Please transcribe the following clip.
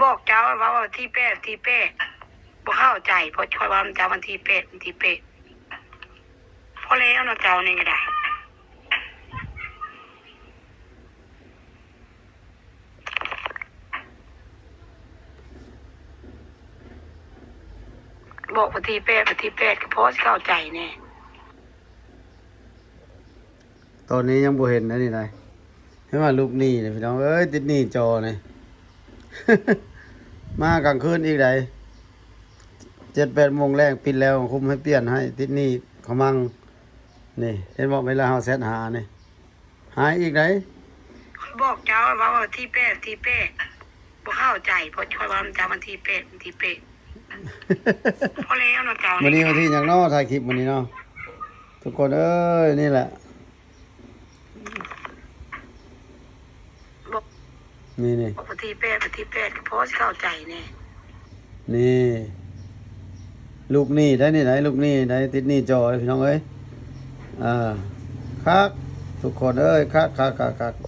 ບອກເຈົ້າວ່າວັນທີແປດ ວັນທີແປດ ບໍ່ເຂົ້າໃຈ ເພາະຂ້ອຍວ່າມັນຈະວັນທີແປດ ວັນທີແປດ ພໍແລ້ວເນາະ ເຈົ້ານີ້ກໍໄດ້ ບອກວັນທີແປດ ວັນທີແປດ ກໍພໍຊິເຂົ້າໃຈແດ່. ຕອນນີ້ຍັງບໍ່ເຫັນອັນນີ້ໃດ ເຫັນວ່າລູກໜີ້ນີ້ ພີ່ນ້ອງເອີຍ ຕິດໜີ້ຈໍນີ້ ມາກາງຄືນອີກໃດ ເຈັດແປດໂມງແລງ ປິດແລ້ວ ຄຸມໃຫ້ປ່ຽນໃຫ້ ຕິດໜີ້ຂະມັງ ນີ້ ເຫັນບໍ່ ເວລາເຮົາແຊັດຫານີ້ ຫາຍອີກໃດ. ຂ້ອຍບອກເຈົ້າວ່າວັນທີແປດ ວັນທີແປດ ບໍ່ເຂົ້າໃຈ ເພາະຂ້ອຍວ່າມັນຈະວັນທີແປດ ວັນທີແປດ ພໍແລ້ວເນາະ ເຈົ້າ ມື້ນີ້ວັນທີຫຍັງເນາະ ຖ່າຍຄລິບມື້ນີ້ເນາະ ທຸກຄົນເອີຍ ນີ້ແຫຼະ ນີ້ໆ ວັນທີແປດ ວັນທີແປດ ກໍພໍຊິເຂົ້າໃຈແດ່. ນີ້ ລູກໜີ້ໄດ໋ນີ້ໄດ໋ ລູກໜີ້ໄດ໋ ຕິດໜີ້ຈໍ ພີ່ນ້ອງເອີຍ ອ່າ ຄັກ ທຸກຄົນເອີຍ ຄັກໆໆໆ.